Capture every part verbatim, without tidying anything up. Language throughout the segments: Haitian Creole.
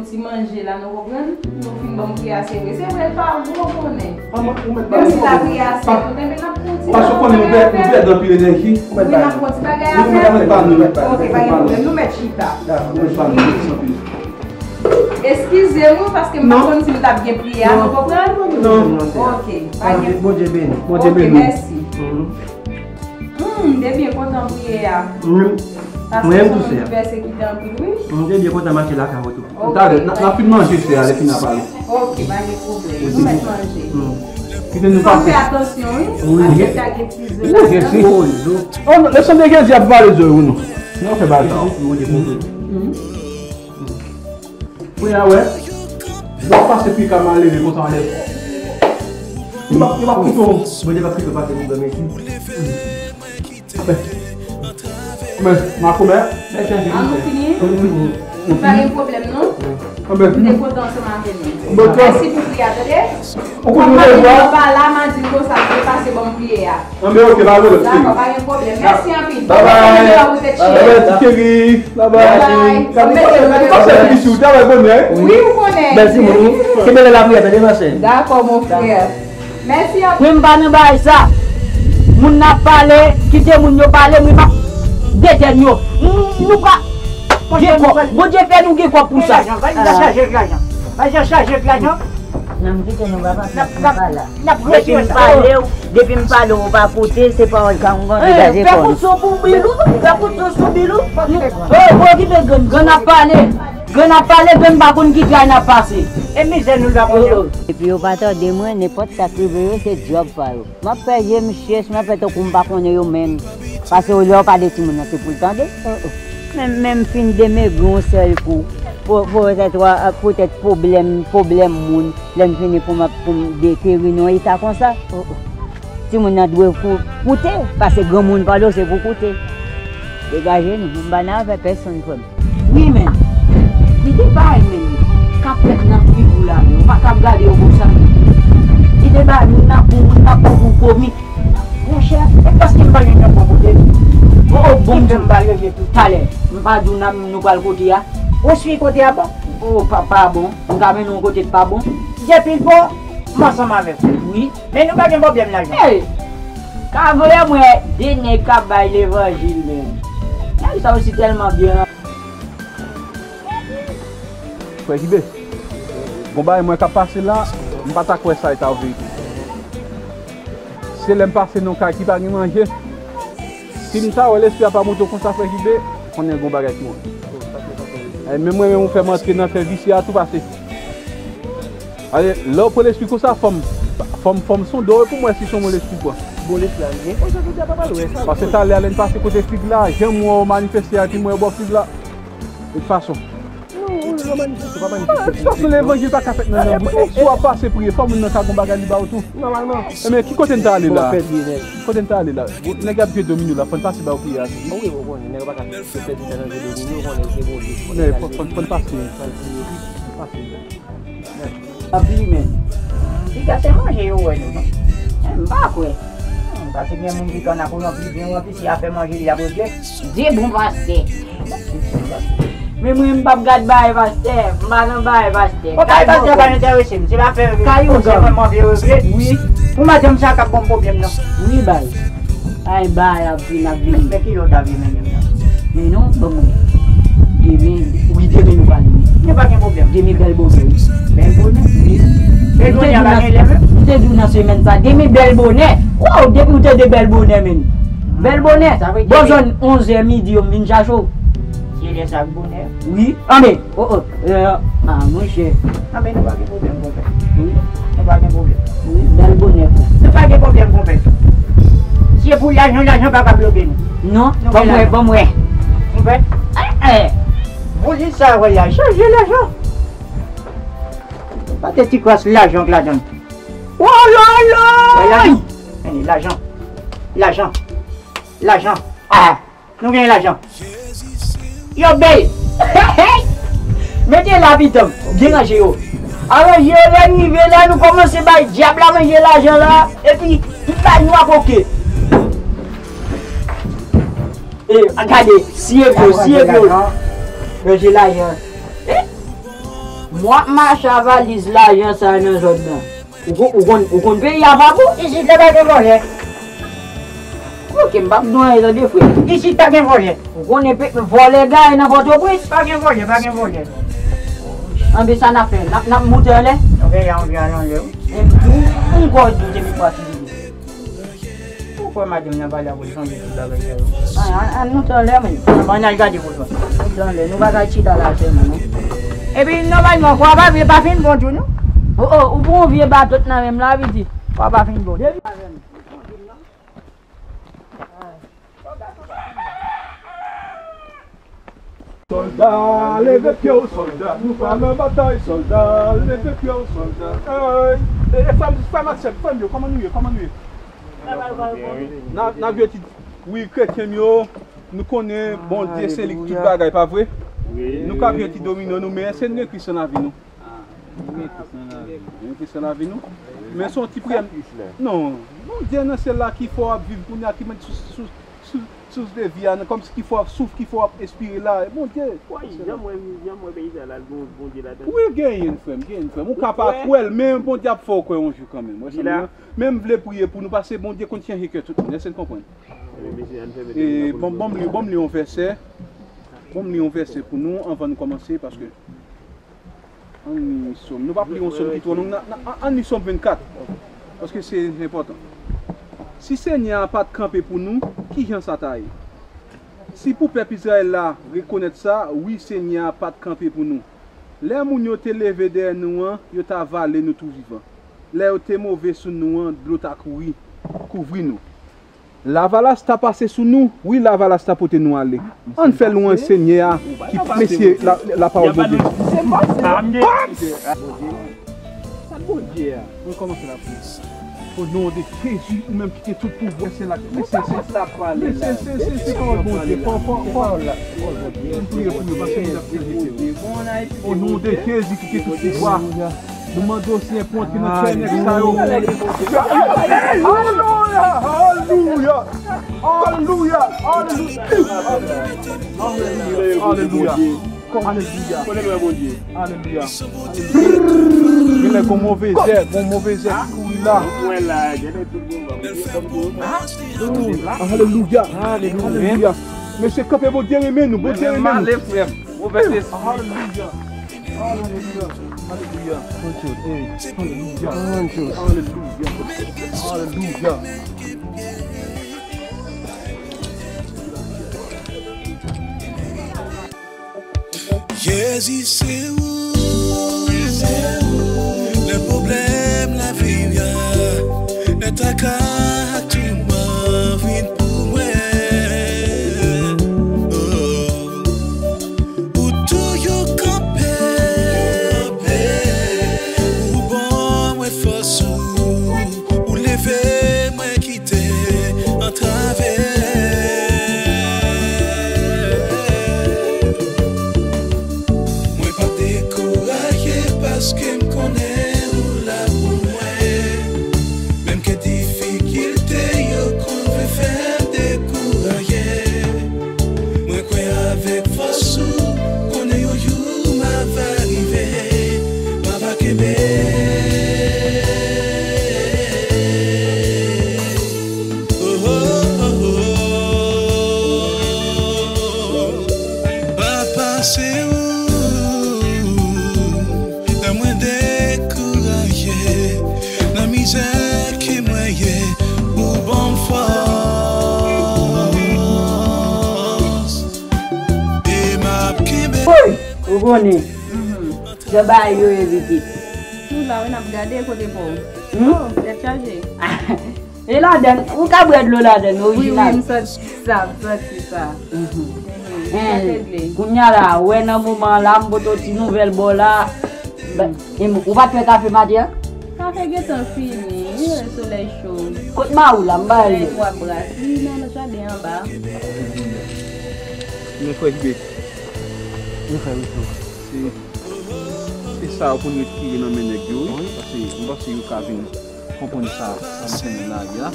Ti manje la, nou konprann? Nou fin ban m priyè a, se vre. Se vre, l pa gwo, konnen. Menm si ta priyè a senkant, men n ap pran ti bagay. Paske w konnen nou pè-, nou pèdi anpil enèji. Wi, n ap pran ti bagay a fè. Ok, pa gen pwoblèm. Nou mèt chita. Eskize m, wi, paske m pa konn si m t ap gen priyè a, nou konprann? Non. Ok, pa gen. Bondye beni. Ok, mèsi. Hmm, m te byen kontan priyè a. Paske se yon moun ki pèsekite anpil, wi. M te byen kontan mache lakay ou tou. Ok. Talè, n a, n a fin manje, sè a, lè fin ap pale. Ok, pa gen pwoblèm. Nou mèt manje. Kite nou pase. Fò n fè atansyon, wi. Wi. Paske ta gen ti zo ladan. Oh, non, leson de Jezi ap pale zo, wi, non. Nou fè bagay sa. Kounye a, wè, lè w pase pika malere konsa anlè, yo p ap, yo p ap kite w. Bondye p ap kite w pase pwoblèm isi. Anben, makomè. An nou fini? Nou pa gen pwoblèm, non? Anben. M te kontan ansanm avè nou. Mèsi pou priyè a, tande. Ou konn nou pa la, m a di l konsa, m te pase ban m priyè a. Anben, ok, pa gen pwoblèm. Dakò, pa gen pwoblèm. Mèsi anpil. Bye bye. Bye bye, ti cheri. Bye bye. Bye bye. Gade, pase plis ou travay bonè. Wi, ou konnen. Mèsi, moun. Kenbe la lapriyè, tande, ma chè. Dakò, mon frè. Mèsi anpil. Mwen, m pa nan bagay sa. Moun nan ap pale, kite moun yo pale, mwen, m ap detèn yo. M, nou pa gen kòb. Bondye fè nou gen kòb pou sa. Valiz la chaje ak lajan. Valiz la chaje ak lajan. Non, m kite nou, papa, n ap, n ap, n ap retire sa. Depi m pale w, depi m pale w, ou pa koute, se pawòl sa m konn degaje kò m. Fè kout sou pou bil ou, fè kout sou sou bil ou. Oh, ou okipe grann, grann ap pale. Grann ap pale, grann pa konn ki tray n ap pase. E mizè nou la kounye a. Epi yo pa tande mwen, nenpòt sa k rive yo, se djòb pa yo. M ap fè je m chèch, m ap fè tankou m pa konnen yo menm. Paske lè w pale timoun nan, se pou l tande. Oh, oh. Men, men m fin demegri yon sèl kou. Po-, poutèt, poutèt pwoblèm, pwoblèm moun, lè m fini pou m ap, pou m deteri nan yon eta konsa. Oh, oh. Timoun nan dwe kou-, koute, paske granmoun pale w se pou koute. Degaje nou, m pa nan afè pèsonn, frè m. Wi, men. Li te bay, men. K ap fèt nan figi w la, men. Ou pa ka ap gade yo konsa, men. Li te bay, moun nan pou, moun nan pou, pou komik. Monchè, e paske m pa jwenn yon bon kote. Oh, oh, bon, m pa regle tout talè. M pa di w nan, nou pral kote a. Ou swi kote a bon? Oh, pa, pa bon. M ka mennen w kote k pa bon. Depi l bon, m ansanm avè w. Wi. Men nou pa gen pwoblèm lajan. Hey! Ka voye mwen de nèg k ap bay levanjil, men. Nèg sa yo si tèlman byen. Frè Jibe, gon bagay mwen k ap pase la, m pa ta kwè sa e ta verite. Se lè m pase nan kay ki pa gen manje. Si m ta wè lespri a pa monte w konsa, frè Jibe, konnen gon bagay ki wont. Ay, menm mwen menm ou fè m antre nan fè visye a tou pase. Ale, lè w pran lespri konsa, fò m, fò m, fò m sonde w pou m wè si se yon bon lespri w pran. Bon lespri a, men konsa jodi a papa l wè sa. Paske talè a lè n pase kote fig la, jan m wè w manifeste a, epi m wè w bò fig la. De tout fason. Non, ou, ou manifeste, pa manifeste. Fason levanjil pa ka fèt nan nanm ou. Si w ap pase priye, fò moun nan ka gon bagay li ba w tou. Nòmalman. Enben, ki kote n ta ale la? Kote n ta ale la? Nèg ap jwe domino la, fò n pase ba yo priye a tou. Wi, ou konnen, nèg yo pa ka pèdi tan nan jwe domino, ou konnen se Bondye ki konnen. Men, fò, fò, fò n pase. Pase. Anpil, men. Piga se manje yo wè nou, non? Men, m pa kwè. Hmm, paske gen moun ki konn ap ranpli byen, ranpli, si y ap fè manje, y ap regle. Di bon pastè. Men mwen, m p ap gad bagay pastè. M pa nan bagay pastè. Bon, bagay pastè pa enterese m. Se pa fè kay ou gang. Mwen, mwen vle regle. Wi. Pou madanm sa k ap ban m pwoblèm nan. Wi, bay. Ay, bay, ap vin, ap vin. Men, men ki lè w ta vle mennen m nan? Men non, ban mwen. Demen, wi, demen nou pale. Men pa gen pwoblèm. Demen bèl bonè, wi. Bèl bonè? Wi. Bèl bonè a pa gen lè menm? M te di w nan semèn sa. Demen bèl bonè. Wow, depi w tande bèl bonè, men. Bèl bonè. Sa vle di bò zòn onz è midi yo, m vin chache w. Se lè sa k bonè? Wi. Anben, oh, oh, euh, ah, monchè. Anben, nou pa gen pwoblèm, konpè. Wi. Nou pa gen pwoblèm. Wi, bèl bonè, frè. Nou pa gen pwoblèm, konpè. Si se pou lajan, lajan pa ka bloke nou. Non, ban m wè, ban m wè. Konpè? Eh, eh. Boulis sa, wè, y a chaje lajan. Pa te ti kras lajan k ladan l. Oh la la! Wè lajan. Tande, lajan. Lajan. Lajan. Ah! Nou gen lajan. Yo bèl. Mete la pitanm. Byen ranje yo. Aranje yo, lè n rive la, nou kòmanse bay dyab la manje lajan la. Epi, tout bagay nou ap oke. E, gade, si e gwo, si e gwo. Manje lajan. Eh? M ap mache a valiz lajan sa nan zòn nan. Ou kon, ou konn, ou konn peyi a pa bon? Isit la pa gen vòlè. Ok, m p ap di w anyen tande frè. Isit pa gen vòlè. Ou konnen pe, vòlè gaye nan Pòtoprens? Pa gen vòlè, pa gen vòlè. Anben sa n ap fè? N ap, n ap moute anlè? Ok, ya, on vye al anlè wi. Epi, m gòj nou te met pati. Ou kwè madanm nan pale avè w, li sonje tout bagay sa yo? An, an, an nou t anlè menm. Ann al gade pou nou. Nou t anlè, nou pa ka chita la sèlman non. Epi nòmalman kwa pa vye pa fin bon tou non. O o, ou pran yon vye bato nan men m la pitit. Kwa pa fin bon. Depi Sòlda, leve pye w, sòlda. Nou pa nan batay, sòlda. Leve pye w, sòlda. Ey. E, e, frè m, frè m ak sè m, frè m yo, kòman nou ye? Kòman nou ye? N a, n a vye ti, wi, kretyen m yo, nou konnen Bondye se li ki tout bagay, pa vre? Nou ka vye ti domino nou, men èske n gen Kris nan lavi nou? Gen Kris nan lavi nou. Men se yon ti priyè. Non. Bondye nan syèl la ki fè w ap viv kounye a, ki mèt sou, sou, sou, sous de vi a, kòmsi ki fè w ap souf, ki fè w ap espire la. Bondye. Wi, janm wè, janm wè peyi sa la, Bondye ladan. Wi, genyen, frè m, genyen, frè m. Ou ka pa kwè l, men Bondye ap fè w kwè yon jou kanmenm. Wè sa m di la? Men m vle priye pou nou, paske Bondye konn chanje kè tout moun. Èske n konprann? E, bon, bon, m li, bon, m li yon vèsè. Bon, m li yon vèsè pou nou, anvan nou kòmanse, paske Ann li Sòm. Nou p ap li yon Sòm ki twò long. N a, n a, ann li Sòm vennkat. Paske se enpòtan. Si Senyè a pa t kanpe pou nou, ki jan sa ta ye? Si pou pèp Izrayèl la rekonèt sa, wi, Senyè a pa t kanpe pou nou. Lè moun yo te leve dèyè nou an, yo ta vale nou tou vivan. Lè yo te move sou nou an, dlo ta kouri, kouvri nou. Lavalas ta pase sou nou. Wi, lavalas ta pote nou ale. Ann fè lwanj Senyè a, ki mesye la, lapawòl Bondye. Sa Bondye a. Mwen kòmanse la priye. O non de Jezi, ou menm ki gen tout pouvwa, se la, mesye, se, mesye, se, se, se pawòl Bondye. Pawòl, pawòl, pawòl Bondye. M priye pou nou, paske nou ap chanje. O non de Jezi ki gen tout pouvwa. Nou mande w, Senyè, pou antre nan kè nèg sa yo. Alelouya! Alelouya! Alelouya! Alelouya! Alelouya! Alelouya! Alelouya! Alelouya! Genlè gon move zèb, gon move zèb ki kouri la. Alelouya! Alelouya! Mesye, kanpe, Bondye renmen nou, Bondye renmen nou. Alelouya! Alelouya. Alelouya. Alelouya. Alelouya. Alelouya. Alelouya. Jezi, se ou. Lè pwoblèm lavi a, lè traka ak toulman vin pou mwen. Oh. Ou toujou kanpe, ou ban mwen fòs ou, ou leve mwen kite antrave. Mwen pa dekouraje paske m konnen ou la pou mwen. Menm ke difikilte yo konn vle fè m dekouraje, mwen kwè avèk fòs ou, konnen yon jou m ava rive, m ava kenbe. Oh, oh, oh, oh. Papa, se ou. Lè mwen dekouraje, nan mizè ke mwen ye, ou ban m fòs. E m ap kenbe. Woy! Ou konnen, jan bagay yo ye pitit. Nou la wi, n ap gade kote pa w. Hmm? Oh, tèt chaje. E ladann, ou ka bwè dlo ladann, orijinal. Wi, wi, m santi sa, m santi sa. Mhm. Mhm. Sa te vle. Kounye a la, wè nan moman an la, m pote yon ti nouvèl ba w la. Ba, e m, ou pa t fè kafe maten an? Kafe gentan fini, wi, solèy cho. Kot Mawou la, m ba l. Solèy w ap brase, li nan jaden anba. Men frè Jibe, men frè Rico, se, se sa yo pou n retire nan men nèg yo, wi, paske m panse yo ka vin konprann sa, sa nou fè nan lari a.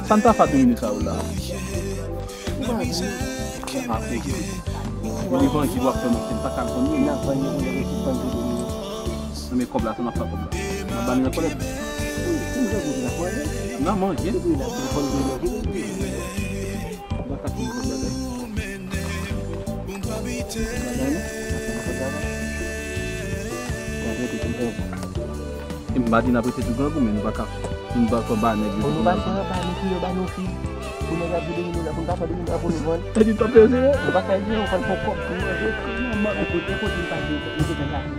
Sa n ta fè domine sa yo la. Akoz Levanjil w ap fè, monchè, m pa ka konn li. N ap vann yo, kounye a, yo sispann jwe domino. Non, men kòb la, sa n ap fè kòb la? N ap ba li nan kòlèt? Wi, pou m fè kounye a, pou ale? Nan manje. Wi, la, telefòn de manje, wi. M pa ka fè kòb la, la. Bagay, non? Sa fè kòb la, non? Sa fè kòb la. E m pa di n ap rete tou grangou, men nou pa ka, nou pa ka ba nèg yo. Bon, nou pase anba, nou pou yo ba nou fil. Pou nèg ap vide nou la, pou n pa pran domino pou nou vann. E di t ap peze. Nou pa ka di nou konn fè kòb pou nou manje. Manman, e kote, e kote m pa di, e kote m pa di.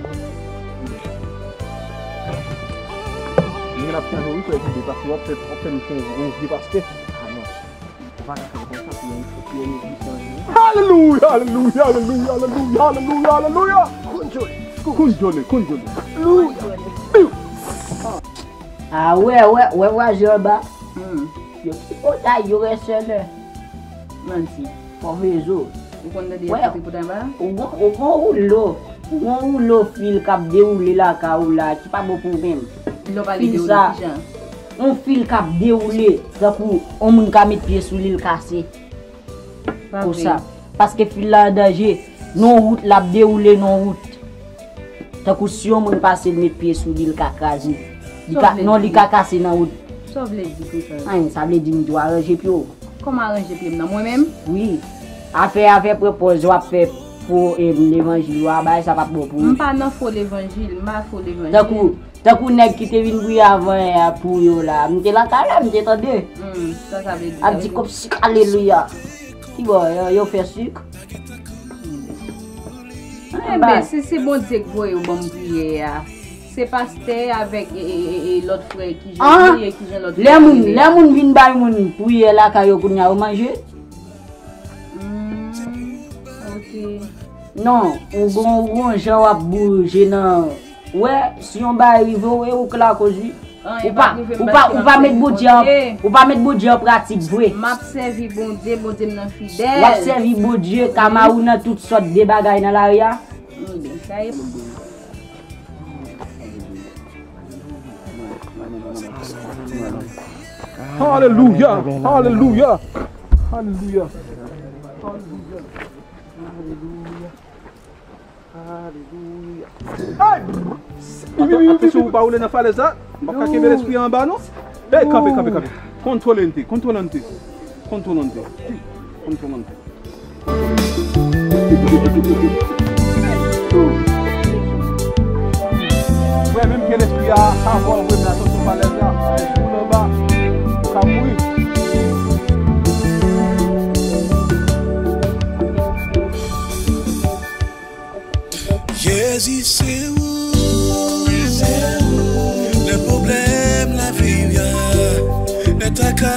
Mwen ap chanje wi, frè Gide, paske w ap fè, w ap fè m sonje yon vye pastè. Ah non. Ou pa ka fè l konsa pou yon, pou yon eglizan, non. Alelouya, alelouya, alelouya, alelouya, alelouya, alelouya. Konjole, konjole, konjole. Alelouya. A wè, wè, wè, wè, Jèba. Hmm. Yo ki potay, yo rèsèlè. Manti. Fò rezo. Ou konn tande yo kote potay ba? Ou gon, ou gon woulo. Ou gon woulo fil k ap dewoule lakay ou la, ki pa bon pou ou menm. Lè w pale dewoule, kijan? Yon fil k ap dewoule, tankou yon moun ka met pye sou li, l kase. Pa vre. Konsa. Paske fil la an danje. Non wout, l ap dewoule non wout. Tankou si yon moun pase, l met pye sou li, l ka kraze. Li ka, non, li ka kase nan wout. Sa w vle di konsa? Anyen, sa vle di m dwe aranje pye w. Kòman aranje pye m nan? Mwen menm? Wi. Afè, afè pran pòz w ap fè fo, e, levanjil yo a, bagay sa p ap bon pou ou. M pa nan fo levanjil, m pa fo levanjil. Tankou, tankou nèg ki te vin priye avan yè a pou yo la. M te lakay la, m te tande. Hmm, sa sa vle di? Ap di kòb sik, alelouya. Ki bò, yo, yo fè sik? Enben, si se Bondye k voye w ban m priyè a, se pastè avèk, e, e, e, e, lòt frè, kijan yo ye, kijan lòt frè yo ye a? Lè moun, lè moun vin bay moun priyè lakay yo, kounye a yo manje? Hmm, ok. Non, ou gon, ou gon jan w ap bouje nan, wè, si yon bagay rive w, e ou k lakoz wi. Ou pa, ou pa, ou pa met Bondye an, ou pa met Bondye an pratik vre. M ap sèvi Bondye, Bondye m nan fidèl. W ap sèvi Bondye, kama ou nan tout sòt de bagay nan lari a. Sa e. Alelouya, alelouya, alelouya. Alelouya. Hey! Atensyon pou w pa woule nan falèz la. M p ap ka kenbe lespri a anba non. Hey, kanpe, kanpe, kanpe. Controlante, controlante. Controlante. Controlante. Frè, menm ke lespri a, a vòl vre, men atansyon falèz la. Lespri w anba, ou ka mouri. Jezi se ou, se ou. Lè pwoblèm lavi a, lè traka